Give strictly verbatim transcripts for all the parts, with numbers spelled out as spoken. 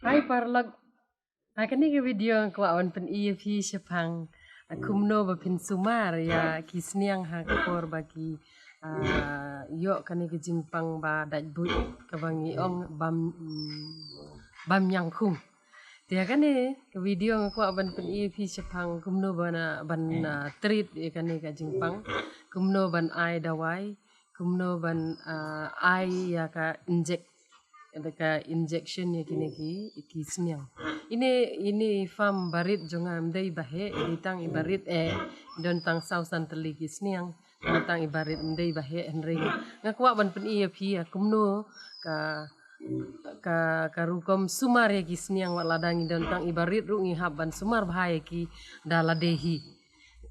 Hai paralok, ha kane ka video nga kwah ban pyni ïa phi shaphang, ah, kumno ba phin sumar ïa ki sniang ha ka por ba ki, ah, ïoh kane ka jingpang ba dait buit kaba ngi ong bam, mm, bam ñiangkhung. Te ha kane ka video nga kwah ban pyni ïa phi shaphang kumno ban, ah, ban, ah, treat ïa kane ka jingpang, kumno ban ai dawai, kumno ban, ah, ai ïa ka inject, ïa ka injection ïa kine ki, ki sniang. Ine, ine i farm barit jong nga ym dei ba heh, i dei tang i barit eh, don tang saw san tylli ki sniang, don tang i barit ym dei ba heh, hynrei nga kwah ban pyni ïa phi ïa kumno ka, ka, ka rukom sumar ïa ki sniang, wat lada ngi don tang i barit ruh ngi hap ban sumar bha ïa ki da lade hi.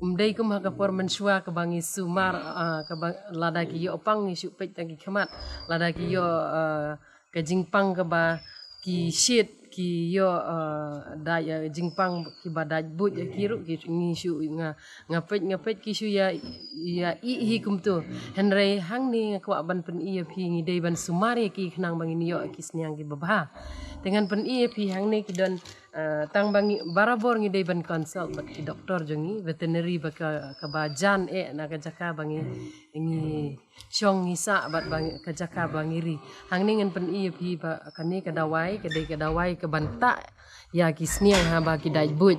Ym dei kum ha ka por mynshuwa kaba ngi sumar, ah, kaba lada ki ïoh pang ngi shu peit tang ki khmat, lada ki ïoh, ah, ka jingpang kaba ki shit, ki ïoh, ah, da ïa jingpang kiba dait buit ïa ki ruh ki ngi shu nga, nga peit, nga peit ki shu ïa, ïa ih hi kumto. Hynrei hangne nga kwah ban pyni ïa phi ngi dei ban sumar ïa ki khnang ba ngin ïoh ki sniang kiba bha. Te ngan pyni ïa phi hangne ki don, ah, tang ba ngi barabor ngi dei ban consult bad ki doktor jong ngi, veterinary ba ka, kaba jan eh na ka jaka ba ngi, ngi shong ngi sah bad ba ngi, ka jaka ba ngi ri. Hangne ngan pyni ïa phi ba kane ka dawai ka dei ka dawai kaban tah ïa ki sniang haba ki dait buit.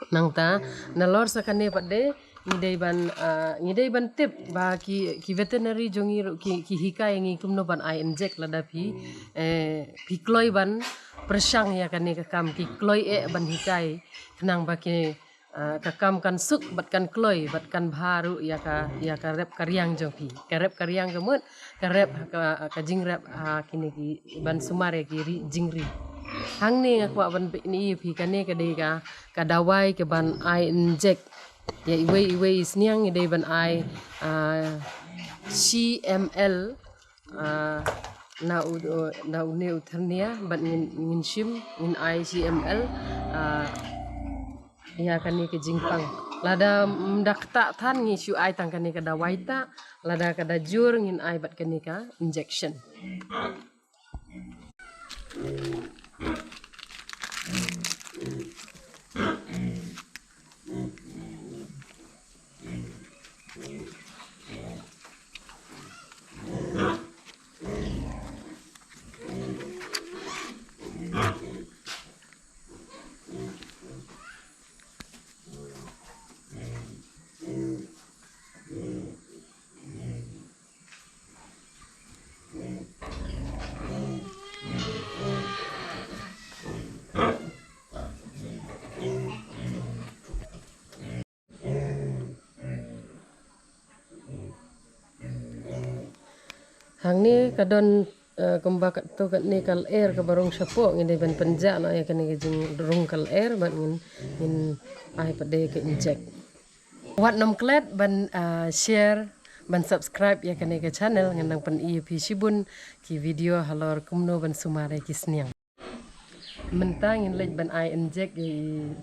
Nangta nalor sa kane pat de ngi dei ban, ah, ngi dei ban tip ba ki, ki veterinary jong ngi ruh ki, ki hikai ngi kumno ban ai inject lada phi, eh, phi kloi ban pyrshang ïa kane ka kam, ki kloi eh ban hikai khnang ba ki, ah, ka kam kan suk bad kan kloi bad kan bha ruh ïa ka, ïa ka rep ka riang jong phi. Ka rep ka riang ka mut ka rep ka, ka jingrep ha kine ki ban sumar ïa ki ri, jingri. Hangne nga kwah ban pyni ïa phi kane ka dei ka, ka dawai kaban ai inject ïa iwei iwei i sniang ngi dei ban ai, ah, shi ml, ah, na u, na une u thernia bad ngin, ngin shim ngin ai shi ml, ah, ïa kane ka jingpang. Lada, mm, da ktah than ngi shu ai tang kane ka dawai tah, lada ka da jur ngin ai bad kane ka injection. Hangne ka don, eh, kumba katto katne ka lyer kaba rung shapoh, ngi dei ban pynjah noh ïa kane ka jingrung ka lyer bad ngin, ngin ai pat de ka inject. Wat nym klet ban, ah, share, ban subscribe ïa kane ka channel, ngan nang pyni ïa phi shibun ki video halor kumno ban sumar ïa ki sniang. Mynta ngin leit ban ai inject ïa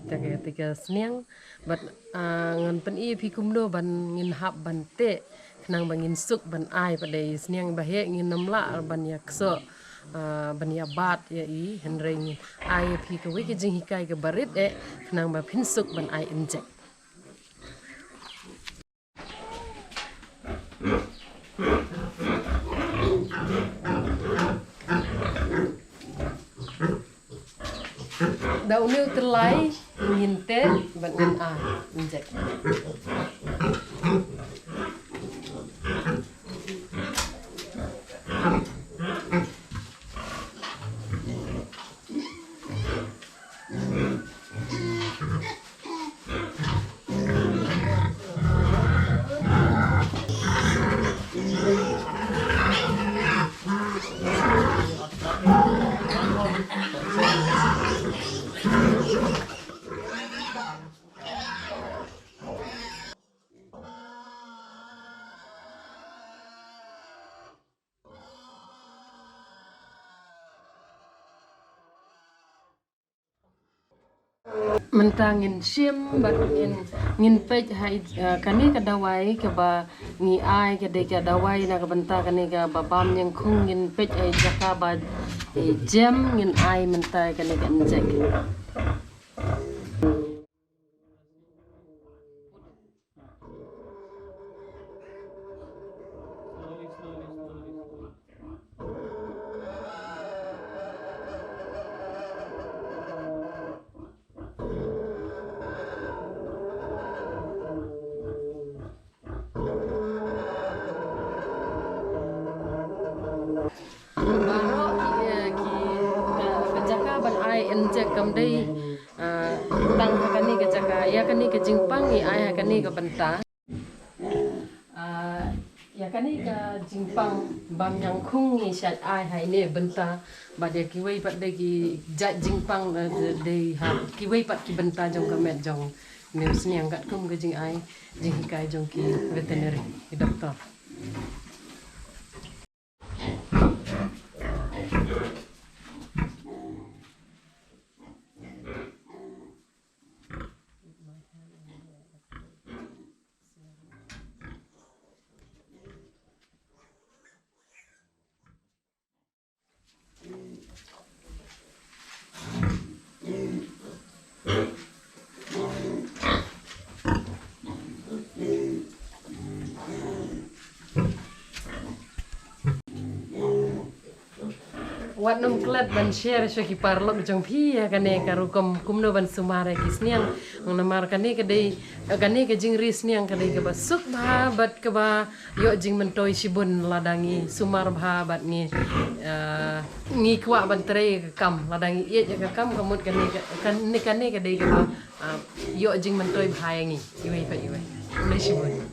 ita ka, ita ka sniang bad, ah, ngan pyni ïa phi kumno ban ngin hap ban teh khnang ba ngin suk ban ai pat de i sniang ba heh ngin nym lah ban ïa ksoh, ah, ban ïa bat ïa i, hynrei ngin ai ïa phi kawei ka jinghikai kaba rit eh khnang ba phin suk ban ai inject. Da une u tyllai ngin teh bad ngin ai inject. Mynta ngin shim bad ngin, ngin peit ha i, eh, kane ka dawai kaba ngi ai, ka dei ka dawai na ka bynta kane kaba bam ñiangkhung. Ngin peit ha i jaka ba, eh, jem, ngin ai mynta kane ka injek. Baroh ki, eh, ki, ka, ka jaka ban ai injek kam dei, ah, tang ha kane ka jaka, ïa kane ka jingpang ngi ai ha kane ka bynta. Ah, ïa kane ka jingpang bam ñiangkhung ngi shait ai ha ine i bynta, bad ïa kiwei pat de ki jait jingpang, eh, de, dei ha kiwei pat ki bynta jong ka met jong une u sniang katkum ka jingai jinghikai jong ki veterinary, ki doktor. Wat nym klet ban share sha ki paralok jong phi ïa kane ka rukom kumno ban sumar ïa ki sniang. Namar kane ka dei, kane ka jingri sniang ka dei kaba suk bha bad kaba ïoh jingmyntoi shibun lada ngi sumar bha bad ngi, eh, ngi kwah ban trei ïa ka kam, lada ngi ïeit ïa ka kam, ka mut kane ka, kane, kane ka dei kaba, ah, ïoh jingmyntoi bha ïa ngi iwei pa iwei. Khublei shibun.